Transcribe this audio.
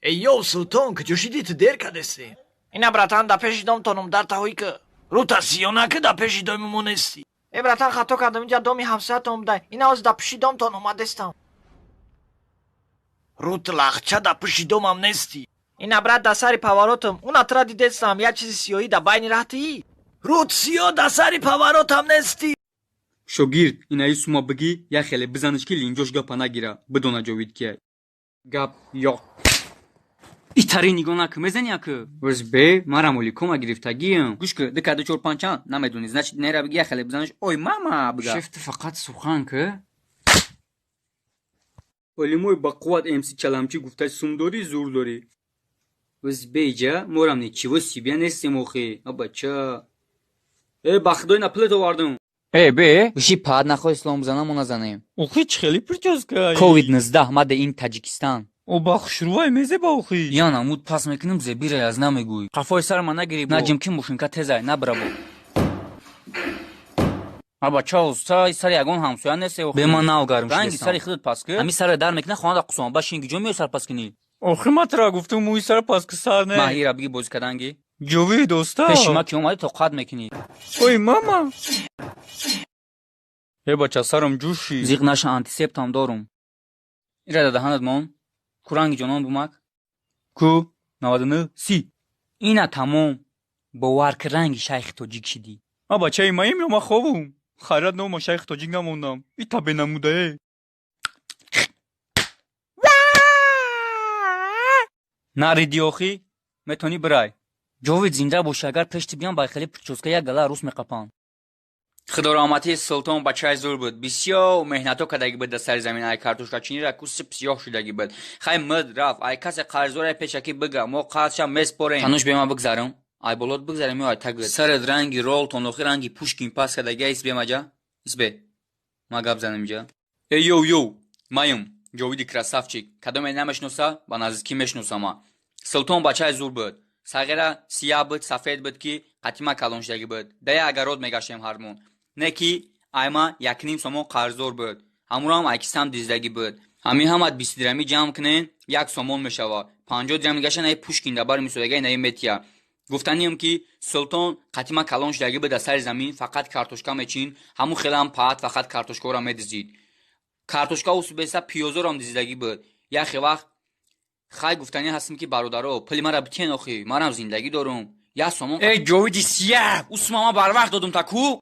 Эй ё Султон, куҷо шидӣ, ту дер кардестӣ? Ина, братан, да пеши домтонум, дар таҳои ки. Рута сиё наки, да пеши доми мо нестӣ. Э, братан, хато кардам, инҷа доми ҳамсоятон будай. Ина ҳозир да пиши домтон омадестам. Рут лахча, да пиши домам нестӣ. Ина, брат, да сари поворотам, уна тура дидестам, як чизи сиёҳӣ да байни раҳ тиӣ. Рут сиё, да сари поворотам нестӣ. Шогирд, инаи сума бигӣ, як хеле бизаниш, ки линҷош гапа нагира, бидона Ҷовид кияй. Гап ёқ. Итари нигоҳ накун, мезани аку. Оз бе, мара моликома гирифтагиам. Гӯш ку, ду каду чор панҷ чанд? Намедонӣ, значит, нера бигӣ, як хеле бизаниш, ой мама бига. Шеф, ту фақат сухан ку. Олимои бақувват МС Чаламчӣ гуфта, сум дорӣ, зур дорӣ. Оз беҷа, морам ничего себе нестем охи. А бача. Э, ба худои на пулет овардум. Э, бе? Гӯши паҳат нахоҳ ислом бизанам, мо назанем. Охи, чӣ хеле прическа? Ковид 19 маде ин Таҷикистан. О, ба хушрувай мезеба охи. Я намуд пас мекунем, зебира аз намегӯй. Қафои сар ма нагирӣ бо. Наҷим ки мошинка тезай, набра бо. А бача, уста сари ягон ҳамсоя несте охи. Бе, ман нав гарм Ранги шудестам. сари худат пас ки. Ҳами сара дар мекуна, хона да қусома. Башин, гиҷо меёй сар пас кунӣ? Охи, ма тура гуфтум, мӯи сар пас ки, сар не. Маҳира биги бозӣ карданги. Ҷовид, оста. Пеши ма ки омадӣ, тоқат мекунӣ. Ой мама. Э, бача, сарам ҷӯши. Зиқ наша, антисептам дорум. Ира да даҳанат мон. Ку ранги ҷонон бумак? Ку 99 30. Ина тамом. Бовар ки, ранги шайхи тоҷик шидӣ. А бачаи маим ё ма хобум? Хайрат нома шайхи тоҷик намондам. Ита бенамудае. Нариди охи, метонӣ бирай. Ҷовид, зинда бошӣ, агар пешти биям, ба хеле прическа як гала арӯс меқапам. Худораҳматии Султон бачаи зур буд. Бисёр меҳнатҳо кардагӣ буд дар сари замин, ай картошкачинира куси сиёҳ шудагӣ буд. Хай, мид рафт, ай касе қарздорае, пешакӣ бига, мо қарзша меспорем. Тануш бема бигзарам. Ай болот бигзарем ё ай тагит. Сарат ранги ролтон, охи ранги Пушкин пас кардагӣ, исбемаҷа. Исбе. Ма гап занам иҷа. Эй йоу йоу, маем Ҷовиди красавчик. Кадоме намешноса, ба наздикӣ мешносама. Султон бачаи зур буд. Сағира сияҳ буд, сафед буд, ки қатима калон шудагӣ буд. Дая агарот мегаштем ҳармон. Не ки айма 1,5 сомон қарздор буд. Ҳамуроам айкисам диздагӣ буд. Ҳамин ҳамат 20 дирамӣ ҷамъ кунен, 1 сомон мешавад. 50 дирам гаша наи Пушкин дар бари мисодагаи наи метия. Гуфтанием ки Султон қатима калон шудагӣ буд, дар сари замин фақат картошка мечин, ҳамун хелам паҳат фақат картошкаҳоро медизид. Картошка усубеса пиёзорам дизидагӣ буд. Яхе вақт хай гуфтанӣ ҳастем ки бародаро, пули мара битен охи, манам зиндагӣ дорум. 1 сомон. Эй, Ҷовиди сияҳ, усма ма барвақт додум та ку?